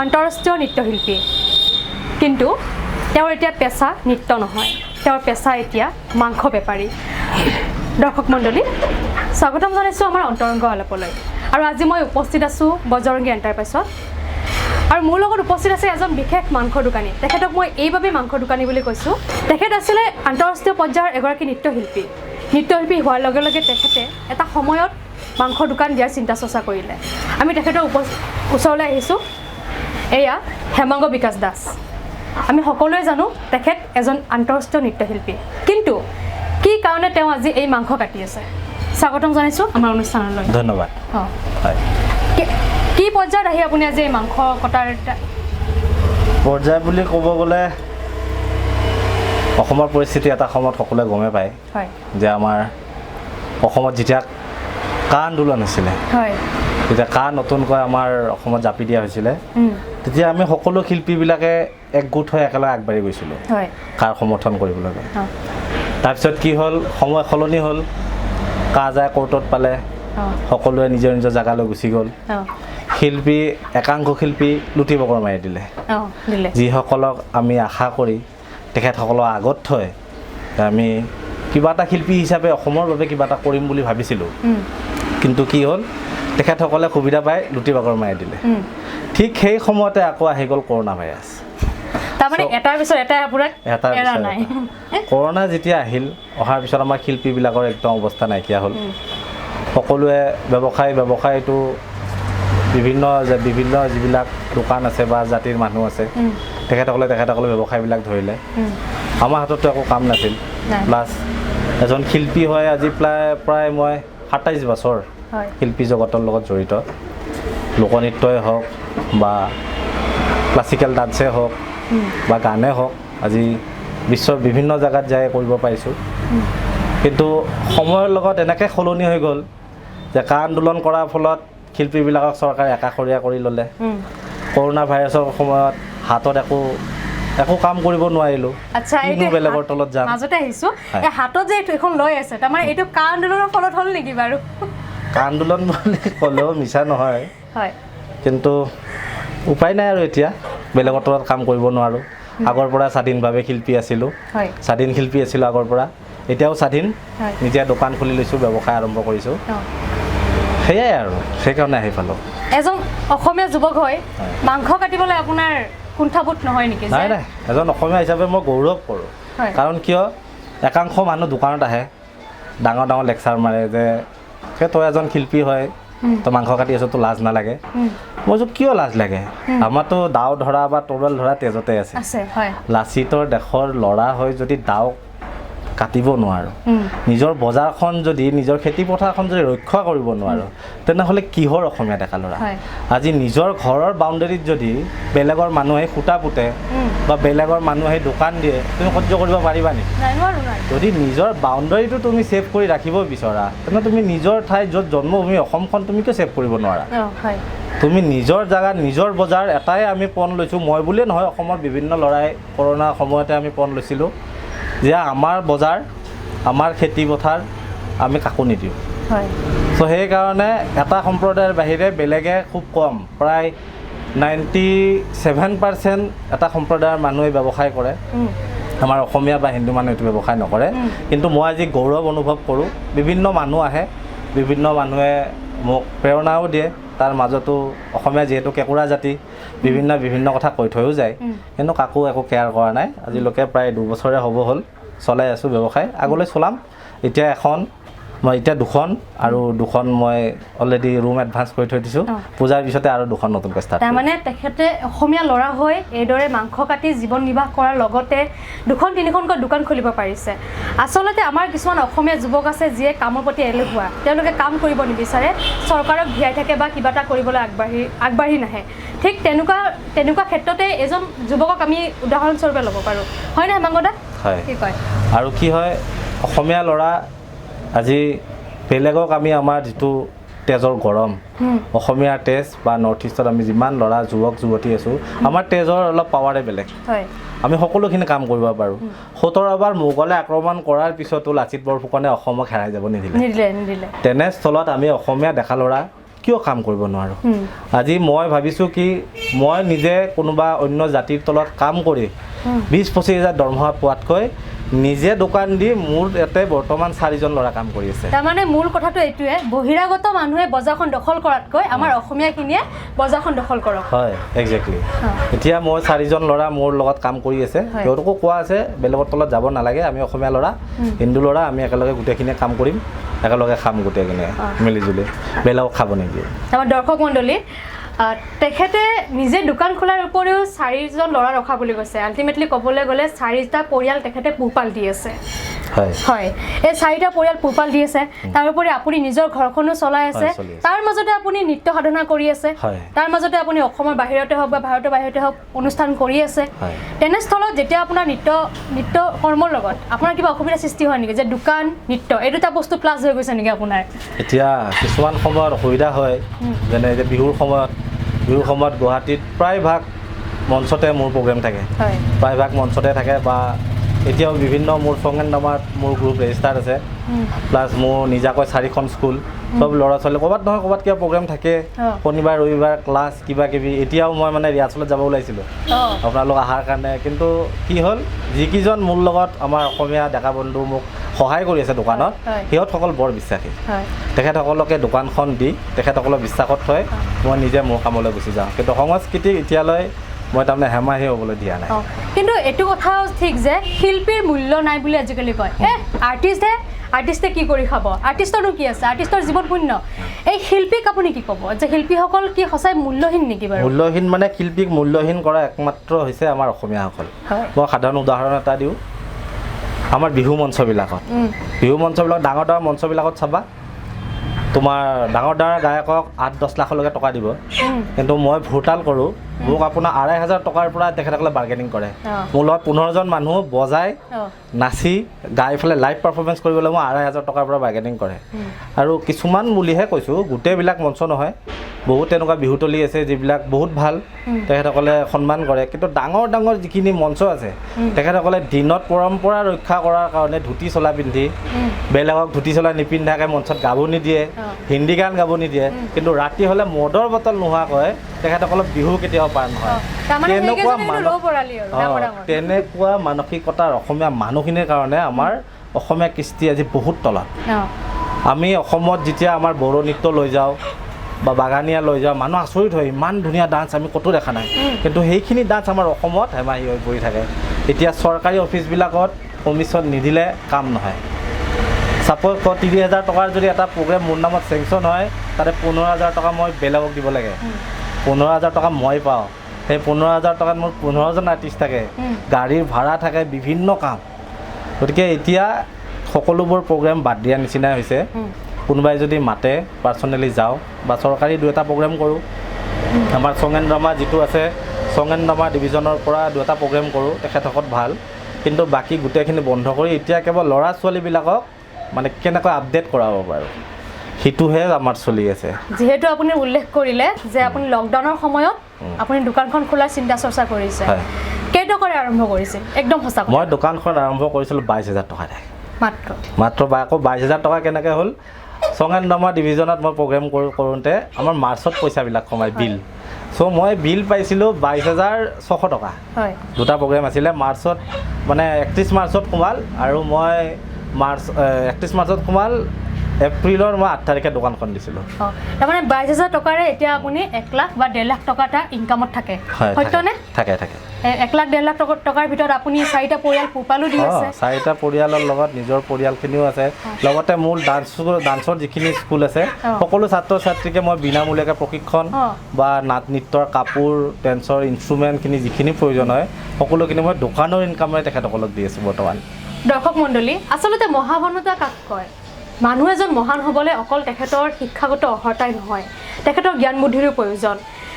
আন্তঃৰাষ্ট্ৰীয় নৃত্যশিল্পী। কিন্তু তেওঁৰ এতিয়া পেচা নৃত্য নহয়, তেওঁৰ পেচা এতিয়া মাংস বেপাৰী। দৰ্শক মণ্ডলী, স্বাগতম জনাইছোঁ আমাৰ অন্তৰংগ আলাপলৈ। আৰু আজি মই উপস্থিত আছোঁ বজৰংগী এণ্টাৰপ্ৰাইজত আৰু মোৰ লগত উপস্থিত আছে এজন বিশেষ মাংস দোকানী। তেখেতক মই এইবাবেই মাংস দোকানী বুলি কৈছোঁ, তেখেত আছিলে আন্তঃৰাষ্ট্ৰীয় পৰ্যায়ৰ এগৰাকী নৃত্যশিল্পী। নৃত্যশিল্পী হোৱাৰ লগে লগে তেখেতে এটা সময়ত মাংস দোকান দিয়াৰ চিন্তা চৰ্চা কৰিলে। আমি তেখেতৰ ওচৰলৈ আহিছোঁ। এয়া হেমাংগ বিকাশ দাস। আমি সকলোৱে জানো তেখেত এজন আন্তঃৰাষ্ট্ৰীয় নৃত্যশিল্পী, কিন্তু কি কাৰণে তেওঁ আজি এই মাংস কাটি আছে? স্বাগতম জনাইছোঁ আমাৰ অনুষ্ঠানলৈ। ধন্যবাদ। অঁ। হয়। কি পৰ্যায়ত আহি আপুনি আজি এই মাংস কটাৰ পৰ্যায় বুলি ক'ব গ'লে অসমৰ পৰিস্থিতি এটা সময়ত সকলোৱে গমেই পায় যে আমাৰ অসমত যেতিয়া কা আন্দোলন হৈছিলে, তেতিয়া কা নতুনকৈ আমাৰ অসমত জাপি দিয়া হৈছিলে, তেতিয়া আমি সকলো শিল্পীবিলাকে একগোট হৈ একেলগে আগবাঢ়ি গৈছিলোঁ কাৰ সমৰ্থন কৰিবলৈ। তাৰপিছত কি হ'ল, সময় সলনি হ'ল, কা যায় কোৰ্টত পালে, সকলোৱে নিজৰ নিজৰ জেগালৈ গুচি গ'ল। শিল্পী, একাংশ শিল্পী লুটি বগৰ মাৰি দিলে। দিলে। যিসকলক আমি আশা কৰি তেখেতসকলৰ আগত থৈ আমি কিবা এটা শিল্পী হিচাপে অসমৰ বাবে কিবা এটা কৰিম বুলি ভাবিছিলোঁ, কিন্তু কি হ'ল, তেখেতসকলে সুবিধা পাই লুটি বাগৰ মাৰি দিলে। ঠিক সেই সময়তে আকৌ আহি গ'ল কৰোণা ভাইৰাছ। তাৰমানে এটাৰ পিছত এটাই আপোনাক এটাৰ এৰা পিছত নাই। এটা। কৰোণা যেতিয়া আহিল, অহাৰ পিছত আমাৰ শিল্পীবিলাকৰ একদম অৱস্থা নাইকিয়া হ'ল। সকলোৱে ব্যৱসায়টো বিভিন্ন যিবিলাক দোকান আছে বা জাতিৰ মানুহ আছে, তেখেতসকলে ব্যৱসায়বিলাক ধৰিলে। আমাৰ হাতততো একো কাম নাছিল। নাই। প্লাছ এজন শিল্পী হৈ আজি প্ৰায় মই 27 বছৰ শিল্পী জগতৰ লগত জড়িত। লোকনৃত্যই হওক বা ক্লাছিকেল ডান্সেই হওক বা গানেই হওক, আজি বিশ্বৰ বিভিন্ন জেগাত যাই কৰিব পাৰিছোঁ। কিন্তু সময়ৰ লগত এনেকৈ সলনি হৈ গ'ল যে কা আন্দোলন কৰাৰ ফলত শিল্পীবিলাকক চৰকাৰে একাষৰীয়া কৰি ল'লে। কৰোণা ভাইৰাছৰ সময়ত হাতত একো একো কাম কৰিব নোৱাৰিলোঁ। কিনো এইটো বেলেগৰ তলত যাম। মাজতে আহিছোঁ। হয়। এই হাতত যে এইটো এখন লৈ আছে, তাৰমানে এইটো কা আন্দোলনৰ ফলত হ'ল নেকি বাৰু? কা আন্দোলন বুলি ক'লেও মিছা নহয়, কিন্তু উপায় নাই আৰু এতিয়া বেলেগৰ তলত কাম কৰিব নোৱাৰোঁ। আগৰ পৰা স্বাধীনভাৱে শিল্পী আছিলোঁ, স্বাধীন শিল্পী আছিলোঁ আগৰ পৰা, এতিয়াও স্বাধীন। নিজে দোকান খুলি লৈছোঁ, ব্যৱসায় আৰম্ভ কৰিছোঁ, সেয়াই আৰু সেইকাৰণে আহি পালোঁ। এজন অসমীয়া যুৱক হৈ মাংস কাটিবলৈ আপোনাৰ কুণ্ঠাবোধ নহয় নেকি? নাই নাই, এজন অসমীয়া হিচাপে মই গৌৰৱ কৰোঁ। কাৰণ কিয়, একাংশ মানুহ দোকানত আহে, ডাঙৰ ডাঙৰ লেকচাৰ মাৰে যে সেই তই এজন শিল্পী হয়, তই মাংস কাটি আছ, তোৰ লাজ নালাগে? মই কৈছোঁ, কিয় লাজ লাগে? আমাৰতো দাও ধৰা বা তৰোৱাল ধৰা তেজতে আছে। আছে, হয়। লাচিতৰ দেশৰ ল'ৰা হৈ যদি দাও কাটিব নোৱাৰোঁ, নিজৰ বজাৰখন যদি, নিজৰ খেতি পথাৰখন যদি ৰক্ষা কৰিব নোৱাৰোঁ, তেনেহ'লে কিহৰ অসমীয়া ডেকা ল'ৰা? আজি নিজৰ ঘৰৰ বাউণ্ডেৰীত যদি বেলেগৰ মানুহে সূতা পোতে বা বেলেগৰ মানুহে দোকান দিয়ে, তুমি সহ্য কৰিব পাৰিবা নেকি? নাই, নোৱাৰোঁ, নোৱাৰোঁ। যদি নিজৰ বাউণ্ডেৰীটো তুমি ছেভ কৰি ৰাখিব বিচৰা, তেনে তুমি নিজৰ ঠাইত য'ত জন্মভূমি অসমখন তুমি কিয় ছেভ কৰিব নোৱাৰা? হয়। তুমি নিজৰ জেগাত নিজৰ বজাৰ এটাই আমি পণ লৈছোঁ, মই বুলিয়ে নহয়, অসমৰ বিভিন্ন ল'ৰাই কৰোণাৰ সময়তে আমি পণ লৈছিলোঁ যে আমাৰ বজাৰ, আমাৰ খেতি পথাৰ আমি কাকো নিদিওঁ। চ' সেইকাৰণে এটা সম্প্ৰদায়ৰ বাহিৰে বেলেগে খুব কম, প্ৰায় 97% এটা সম্প্ৰদায়ৰ মানুহে ব্যৱসায় কৰে। আমাৰ অসমীয়া বা হিন্দু মানুহে এইটো ব্যৱসায় নকৰে। কিন্তু মই আজি গৌৰৱ অনুভৱ কৰোঁ, বিভিন্ন মানুহ আহে, বিভিন্ন মানুহে মোক প্ৰেৰণাও দিয়ে। তাৰ মাজতো অসমীয়া যিহেতু কেঁকুৰা জাতি, বিভিন্ন বিভিন্ন কথা কৈ থৈও যায়, কিন্তু কাকো একো কেয়াৰ কৰা নাই আজিলৈকে। প্ৰায় 2 বছৰে হ'ব হ'ল চলাই আছোঁ ব্যৱসায়, আগলৈ চলাম। এতিয়া এখন মই, এতিয়া দুখন আৰু দুখন মই অলৰেডি ৰুম এডভান্স কৰি থৈ দিছোঁ। পূজাৰ পিছতে আৰু দুখন নতুনকৈ ষ্টাৰ্ট। তাৰমানে তেখেতে অসমীয়া ল'ৰা হৈ এইদৰে মাংস কাটি জীৱন নিৰ্বাহ কৰাৰ লগতে দুখন তিনিখনকৈ দোকান খুলিব পাৰিছে। আচলতে আমাৰ কিছুমান অসমীয়া যুৱক আছে যিয়ে কামৰ প্ৰতি এলেহুৱা, তেওঁলোকে কাম কৰিব নিবিচাৰে, চৰকাৰক ধিয়াই থাকে বা কিবা এটা কৰিবলৈ আগবাঢ়ি নাহে। ঠিক তেনেকুৱা ক্ষেত্ৰতে এজন যুৱকক আমি উদাহৰণস্বৰূপে ল'ব পাৰোঁ, হয়নে হেমাংগ দা? হয়। কি কয়? আৰু কি হয়, অসমীয়া ল'ৰা আজি বেলেগক আমি আমাৰ যিটো তেজৰ গৰম, অসমীয়া তেজ বা নৰ্থ ইষ্টত আমি যিমান ল'ৰা যুৱক যুৱতী আছোঁ, আমাৰ তেজৰ অলপ পাৱাৰে বেলেগ। আমি সকলোখিনি কাম কৰিব পাৰোঁ। 17বাৰ মোগলে আক্ৰমণ কৰাৰ পিছতো লাচিত বৰফুকনে অসমক হেৰাই যাব নিদিলে। নিদিলে, নিদিলে। তেনেস্থলত আমি অসমীয়া ডেকা ল'ৰা কিয় কাম কৰিব নোৱাৰোঁ? আজি মই ভাবিছোঁ কি মই নিজে কোনোবা অন্য জাতিৰ তলত কাম কৰি 20-25 হাজাৰ দৰমহা পোৱাতকৈ নিজে দোকান দি মোৰ ইয়াতে বৰ্তমান 4জন ল'ৰা কাম কৰি আছে। তাৰমানে মূল কথাটো এইটোৱে, বহিৰাগত মানুহে বজাৰখন দখল কৰাতকৈ আমাৰ অসমীয়াখিনিয়ে বজাৰখন দখল কৰক। হয়, একজেক্টলি। এতিয়া মই 4জন ল'ৰা মোৰ লগত কাম কৰি আছে, সিহঁতকো কোৱা আছে বেলেগৰ তলত যাব নালাগে, আমি অসমীয়া ল'ৰা, হিন্দু ল'ৰা, আমি একেলগে গোটেইখিনিয়ে কাম কৰিম, একেলগে খাম গোটেইখিনিয়ে মিলিজুলি, বেলেগক খাব নিদিয়ে। আমাৰ দৰ্শক মণ্ডলী, তেখেতে নিজে দোকান খোলাৰ উপৰিও 4জন ল'ৰা ৰখা বুলি কৈছে। আল্টিমেটলি ক'বলৈ গ'লে 4টা পৰিয়াল তেখেতে পোহপাল দি আছে। হয়, এই 4টা পৰিয়াল পোহপাল দি আছে। তাৰোপৰি আপুনি নিজৰ ঘৰখনো চলাই আছে, তাৰ মাজতে আপুনি নৃত্য সাধনা কৰি আছে, তাৰ মাজতে আপুনি অসমৰ বাহিৰতে হওক বা ভাৰতৰ বাহিৰতে হওক অনুষ্ঠান কৰি আছে। তেনেস্থলত যেতিয়া আপোনাৰ নৃত্য কৰ্মৰ লগত আপোনাৰ কিবা অসুবিধা সৃষ্টি হয় নেকি, যে দোকান নৃত্য এই দুটা বস্তু প্লাছ হৈ গৈছে নেকি আপোনাৰ? এতিয়া কিছুমান সময়ত অসুবিধা হয়, যেনে এতিয়া বিহুৰ সময়ত গুৱাহাটীত প্ৰায়ভাগ মঞ্চতে মোৰ প্ৰগ্ৰেম থাকে, প্ৰায়ভাগ মঞ্চতে থাকে, বা এতিয়াও বিভিন্ন মোৰ চং এণ্ড ড্ৰামাত মোৰ গ্ৰুপ ৰেজিষ্টাৰ্ড আছে, প্লাছ মোৰ নিজাকৈ 4খন স্কুল, চব ল'ৰা ছোৱালী ক'ৰবাত নহয় ক'ৰবাত কিবা প্ৰগ্ৰেম থাকে, শনিবাৰ ৰবিবাৰ ক্লাছ কিবা কিবি। এতিয়াও মই মানে ৰিহাৰ্চেলত যাব ওলাইছিলোঁ আপোনালোক অহাৰ কাৰণে, কিন্তু কি হ'ল, যিকেইজন মোৰ লগত আমাৰ অসমীয়া ডেকা বন্ধু মোক সহায় কৰি আছে দোকানত, সিহঁতসকল বৰ বিশ্বাসী। তেখেতসকলকে দোকানখন দি তেখেতসকলক বিশ্বাসত থৈ মই নিজে মোৰ কামলৈ গুচি যাওঁ। কিন্তু সংস্কৃতি এতিয়ালৈ মই তাৰমানে হেমাহি হ'বলৈ দিয়া নাই। কিন্তু এইটো কথাও ঠিক যে শিল্পীৰ মূল্য নাই বুলি আজিকালি কয়, আৰ্টিষ্টহে, আৰ্টিষ্টে কি কৰি খাব, আৰ্টিষ্টৰনো কি আছে, আৰ্টিষ্টৰ জীৱন শূন্য। এই শিল্পীক আপুনি কি ক'ব যে শিল্পীসকল কি সঁচাই মূল্যহীন নেকি বাৰু? মূল্যহীন মানে শিল্পীক মূল্যহীন কৰা একমাত্ৰ হৈছে আমাৰ অসমীয়াসকল। মই সাধাৰণ উদাহৰণ এটা দিওঁ, আমাৰ বিহু মঞ্চবিলাকত, বিহু মঞ্চবিলাক ডাঙৰ ডাঙৰ মঞ্চবিলাকত চাবা, তোমাৰ ডাঙৰ ডাঙৰ গায়কক 8-10 লাখলৈকে টকা দিব, কিন্তু মই ভোৰতাল কৰোঁ, মোক আপোনাৰ 2500 টকাৰ পৰা তেখেতসকলে বাৰ্গেনিং কৰে। মোৰ লগত 15জন মানুহ বজাই নাচি গাই পেলাই লাইভ পাৰফৰ্মেঞ্চ কৰিবলৈ মই 2500 টকাৰ পৰা বাৰ্গেনিং কৰে। আৰু কিছুমান বুলিহে কৈছোঁ, গোটেইবিলাক মঞ্চ নহয়, বহুত তেনেকুৱা বিহুতলী আছে যিবিলাক বহুত ভাল, তেখেতসকলে সন্মান কৰে। কিন্তু ডাঙৰ ডাঙৰ যিখিনি মঞ্চ আছে, তেখেতসকলে দিনত পৰম্পৰা ৰক্ষা কৰাৰ কাৰণে ধুতি চোলা পিন্ধি, বেলেগক ধুতি চোলা নিপিন্ধাকৈ মঞ্চত গাব নিদিয়ে, হিন্দী গান গাব নিদিয়ে, কিন্তু ৰাতি হ'লে মদৰ বটল নোহোৱাকৈ তেখেতসকলক বিহু কেতিয়াও পাৰ নহয়। তেনেকুৱা মানসিকতাৰ অসমীয়া মানুহখিনিৰ কাৰণে আমাৰ অসমীয়া কৃষ্টি আজি বহুত তলত। আমি অসমত যেতিয়া আমাৰ বড়ো নৃত্য লৈ যাওঁ বা বাগানীয়া লৈ যাওঁ, মানুহ আচৰিত হয়, ইমান ধুনীয়া ডান্স আমি ক'তো দেখা নাই। কিন্তু সেইখিনি ডান্স আমাৰ অসমত হেমাহি হৈ পৰি থাকে। এতিয়া চৰকাৰী অফিচবিলাকত কমিশ্যন নিদিলে কাম নহয়। ছাপ'জ 30,000 টকাৰ যদি এটা প্ৰগ্ৰেম মোৰ নামত চেংচন হয়, তাতে 15,000 টকা মই বেলেগক দিব লাগে, 15,000 টকা মই পাওঁ। সেই 15,000 টকাত মোৰ 15জন আৰ্টিষ্ট থাকে, গাড়ীৰ ভাড়া থাকে, বিভিন্ন কাম। গতিকে এতিয়া সকলোবোৰ প্ৰগ্ৰেম বাদ দিয়াৰ নিচিনাই হৈছে। কোনোবাই যদি মাতে পাৰ্চনেলি যাওঁ, বা চৰকাৰী 2-1টা প্ৰগ্ৰেম কৰোঁ। আমাৰ চং এণ্ড ড্ৰামা যিটো আছে, চং এণ্ড ড্ৰামা ডিভিজনৰ পৰা 2-1টা প্ৰগ্ৰেম কৰোঁ, তেখেতসকল ভাল। কিন্তু বাকী গোটেইখিনি বন্ধ কৰি এতিয়া কেৱল ল'ৰা ছোৱালীবিলাকক মানে কেনেকৈ আপডেট কৰাব পাৰোঁ, সেইটোহে আমাৰ চলি আছে। যিহেতু আপুনি উল্লেখ কৰিলে যে আপুনি লকডাউনৰ সময়ত আপুনি দোকানখন খোলাৰ চিন্তা চৰ্চা কৰিছে, কেইটকাৰে আৰম্ভ কৰিছিল? একদম সঁচা কথা। মই দোকানখন আৰম্ভ কৰিছিলোঁ 22,000 টকাৰে মাত্ৰ। আকৌ 22,000 টকা কেনেকৈ হ'ল, চং এণ্ড ড্ৰামা ডিভিজনত মই প্ৰগ্ৰেম কৰোঁতে আমাৰ মাৰ্চত পইচাবিলাক কমাই বিল, চ' মই বিল পাইছিলোঁ 22,600 টকা। দুটা প্ৰগ্ৰেম আছিলে মাৰ্চত, মানে 31 মাৰ্চত সোমাল, আৰু মই মাৰ্চ 31 মাৰ্চত সোমাল, এপ্ৰিলৰ মই 8 তাৰিখে দোকানখন দিছিলোঁ। তাৰমানে 22,000 টকাৰে এতিয়া আপুনি 1 লাখ বা 1.5 লাখ টকা এটা ইনকামত থাকে, সত্যনে? থাকে থাকে। 1 লাখ 1.5 লাখ টকাৰ ভিতৰত আপুনি 4টা পৰিয়াল পোহপালো দি আছে। 4টা পৰিয়ালৰ লগত নিজৰ পৰিয়ালখিনিও আছে, লগতে মোৰ ডান্সৰ যিখিনি স্কুল আছে, সকলো ছাত্ৰ ছাত্ৰীকে মই বিনামূলীয়াকৈ প্ৰশিক্ষণ বা নাট নৃত্যৰ কাপোৰ, ডেন্সৰ ইনষ্ট্ৰুমেণ্টখিনি যিখিনি প্ৰয়োজন হয়, সকলোখিনি মই দোকানৰ ইনকামেৰে তেখেতসকলক দি আছোঁ বৰ্তমান। দৰ্শক মণ্ডলী, আচলতে মহামানৱতা কাক কয়? মানুহ এজন মহান হ'বলৈ অকল তেখেতৰ শিক্ষাগত অৰ্হতাই নহয়, তেখেতৰ জ্ঞান বুদ্ধিৰো প্ৰয়োজন।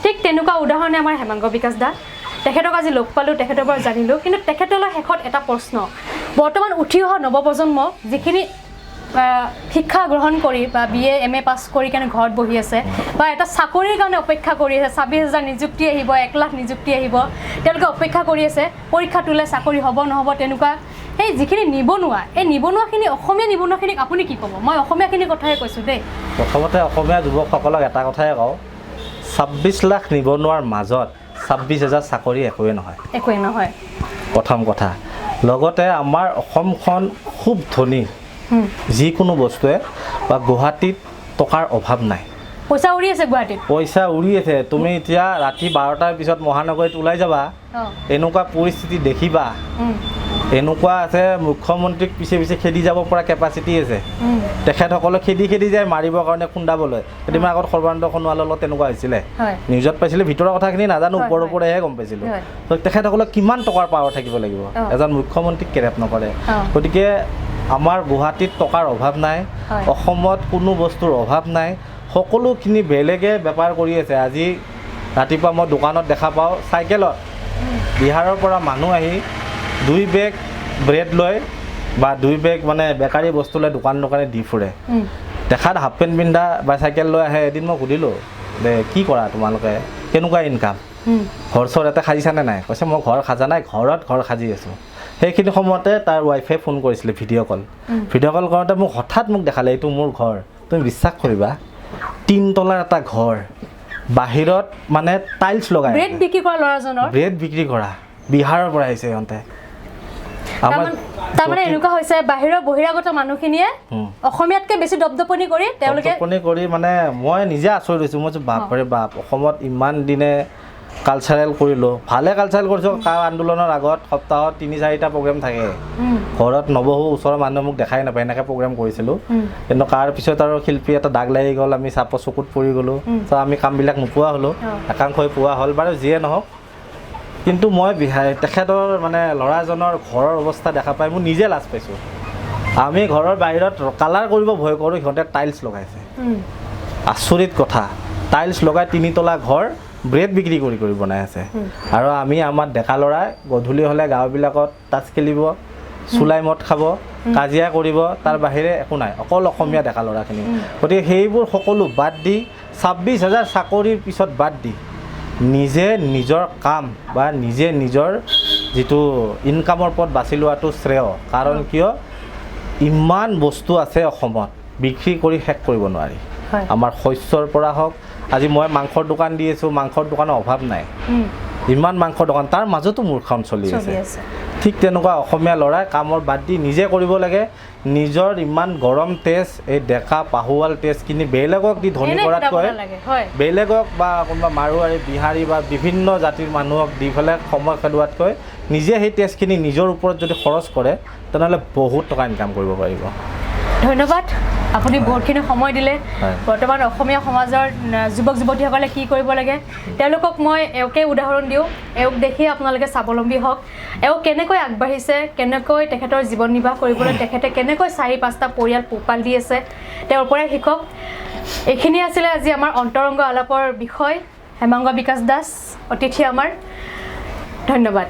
ঠিক তেনেকুৱা উদাহৰণে আমাৰ হেমাংগ বিকাশ দা, তেখেতক আজি লগ পালোঁ, তেখেতৰ পৰা জানিলোঁ। কিন্তু তেখেতলৈ শেষত এটা প্ৰশ্ন, বৰ্তমান উঠি অহা নৱপ্ৰজন্ম যিখিনি শিক্ষা গ্ৰহণ কৰি বা BA M A পাছ কৰি কেনে ঘৰত বহি আছে বা এটা চাকৰিৰ কাৰণে অপেক্ষা কৰি আছে, 26,000 নিযুক্তি আহিব, 1 লাখ নিযুক্তি আহিব, তেওঁলোকে অপেক্ষা কৰি আছে, পৰীক্ষা তোলে চাকৰি হ'ব নহ'ব তেনেকুৱা সেই যিখিনি নিবনুৱা, এই নিবনুৱাখিনি, অসমীয়া নিবনুৱাখিনিক আপুনি কি ক'ব? মই অসমীয়াখিনিৰ কথাহে কৈছোঁ দেই। প্ৰথমতে অসমীয়া যুৱকসকলক এটা কথাই কওঁ, 26 লাখ নিবনুৱাৰ মাজত 26,000 চাকৰি একোৱেই নহয়, একোৱেই নহয়, প্ৰথম কথা। লগতে আমাৰ অসমখন খুব ধনী, যিকোনো বস্তুৱে বা গুৱাহাটীত টকাৰ অভাৱ নাই, পইচা উৰি আছে গুৱাহাটীত, পইচা উৰি আছে। তুমি এতিয়া ৰাতি 12টাৰ পিছত মহানগৰীত ওলাই যাবা, এনেকুৱা পৰিস্থিতি দেখিবা, এনেকুৱা আছে মুখ্যমন্ত্ৰীক পিছে পিছে খেদি যাব পৰা কেপাচিটি আছে, তেখেতসকলে খেদি খেদি যায় মাৰিবৰ কাৰণে, খুন্দাবলৈ। কেইদিনমান আগত সৰ্বানন্দ সোণোৱালৰ লগত তেনেকুৱা হৈছিলে, নিউজত পাইছিলোঁ, ভিতৰৰ কথাখিনি নাজানো, ওপৰৰ ওপৰেহে গম পাইছিলোঁ। তো তেখেতসকলক কিমান টকাৰ পাৱাৰ থাকিব লাগিব, এজন মুখ্যমন্ত্ৰীক কেৰেপ নকৰে। গতিকে আমাৰ গুৱাহাটীত টকাৰ অভাৱ নাই, অসমত কোনো বস্তুৰ অভাৱ নাই, সকলোখিনি বেলেগে বেপাৰ কৰি আছে। আজি ৰাতিপুৱা মই দোকানত দেখা পাওঁ চাইকেলত বিহাৰৰ পৰা মানুহ আহি 2 বেগ ব্ৰেড লৈ বা 2 বেগ মানে বেকাৰী বস্তু লৈ দোকান দোকানে দি ফুৰে। দেখাত হাফ পেণ্ট পিন্ধা বা চাইকেল লৈ আহে। এদিন মই সুধিলোঁ যে কি কৰা তোমালোকে, কেনেকুৱা ইনকাম, ঘৰ চৰ এটা সাজিছানে নাই? কৈছে মই ঘৰ সাজা নাই, ঘৰত ঘৰ সাজি আছোঁ। সেইখিনি সময়তে তাৰ ৱাইফে ফোন কৰিছিলে, ভিডিঅ' কল। ভিডিঅ' কল কৰোঁতে মোক হঠাৎ মোক দেখালে, এইটো মোৰ ঘৰ। তুমি বিশ্বাস কৰিবা, 3 তলাৰ এটা ঘৰ, বাহিৰত মানে টাইলছ লগাই, ব্ৰেড বিক্ৰী কৰা ল'ৰাজনৰ, ব্ৰেড বিক্ৰী কৰা, বিহাৰৰ পৰা আহিছে সিহঁতে। তাৰমানে এনেকুৱা হৈছে, বাহিৰৰ বহিৰাগত মানুহখিনিয়ে অসমীয়াতকৈ বেছি দপদপনি কৰি তেওঁলোকে দপদপনি কৰি, মানে মই নিজে আচৰিত হৈছোঁ। মই বাপৰে বাপ, অসমত ইমান দিনে কালচাৰেল কৰিলোঁ, ভালে কালচাৰেল কৰিছোঁ। কা আন্দোলনৰ আগত সপ্তাহত 3-4টা প্ৰগ্ৰেম থাকে, ঘৰত নবহো, ওচৰৰ মানুহে মোক দেখাই নাপায়, এনেকৈ প্ৰগ্ৰেম কৰিছিলোঁ। কিন্তু তাৰ পিছত আৰু শিল্পী এটা দাগ লাগি গ'ল, আমি চাপৰ চকুত পৰি গ'লোঁ, ত' আমি কামবিলাক নোপোৱা হ'লোঁ, একাংশই পোৱা হ'ল, বাৰু যিয়ে নহওক। কিন্তু মই তেখেতৰ মানে ল'ৰাজনৰ ঘৰৰ অৱস্থা দেখা পাই মোৰ নিজে লাজ পাইছোঁ। আমি ঘৰৰ বাহিৰত কালাৰ কৰিব ভয় কৰোঁ, সিহঁতে টাইলছ লগাইছে। আচৰিত কথা, টাইলছ লগাই 3 তলা ঘৰ ব্ৰেড বিক্ৰী কৰি কৰি বনাই আছে। আৰু আমি আমাৰ ডেকা ল'ৰাই গধূলি হ'লে গাঁওবিলাকত তাচ খেলিব, চুলাই মদ খাব, কাজিয়া কৰিব, তাৰ বাহিৰে একো নাই, অকল অসমীয়া ডেকা ল'ৰাখিনি। গতিকে সেইবোৰ সকলো বাদ দি 26,000 চাকৰিৰ পিছত বাদ দি নিজে নিজৰ কাম বা নিজে নিজৰ যিটো ইনকামৰ পথ বাছি লোৱাটো শ্ৰেয়। কাৰণ কিয়, ইমান বস্তু আছে অসমত, বিক্ৰী কৰি শেষ কৰিব নোৱাৰি। আমাৰ শস্যৰ পৰা হওক, আজি মই মাংসৰ দোকান দি আছোঁ, মাংসৰ দোকানৰ অভাৱ নাই, ইমান মাংসৰ দোকান, তাৰ মাজতো মোৰ কাম চলি আছে। ঠিক তেনেকুৱা অসমীয়া ল'ৰাই কামৰ বাদ দি নিজে কৰিব লাগে। নিজৰ ইমান গৰম তেজ, এই ডেকা পাহুৱাল তেজখিনি বেলেগক দি ধনী কৰাতকৈ, বেলেগক বা কোনোবা মাৰোৱাৰী, বিহাৰী বা বিভিন্ন জাতিৰ মানুহক দি পেলাই সময় খেদোৱাতকৈ নিজে সেই তেজখিনি নিজৰ ওপৰত যদি খৰচ কৰে, তেনেহ'লে বহুত টকা ইনকাম কৰিব পাৰিব। ধন্যবাদ, আপুনি বহুতখিনি সময় দিলে। বৰ্তমান অসমীয়া সমাজৰ যুৱক যুৱতীসকলে কি কৰিব লাগে, তেওঁলোকক মই এওঁকে উদাহৰণ দিওঁ, এওঁক দেখি আপোনালোকে স্বাৱলম্বী হওক। এওঁ কেনেকৈ আগবাঢ়িছে, কেনেকৈ তেখেতৰ জীৱন নিৰ্বাহ কৰিবলৈ তেখেতে কেনেকৈ 4-5টা পৰিয়াল পোহপাল দি আছে, তেওঁৰ পৰাই শিকক। এইখিনি আছিলে আজি আমাৰ অন্তৰংগ আলাপৰ বিষয়। হেমাংগ বিকাশ দাস অতিথি আমাৰ, ধন্যবাদ।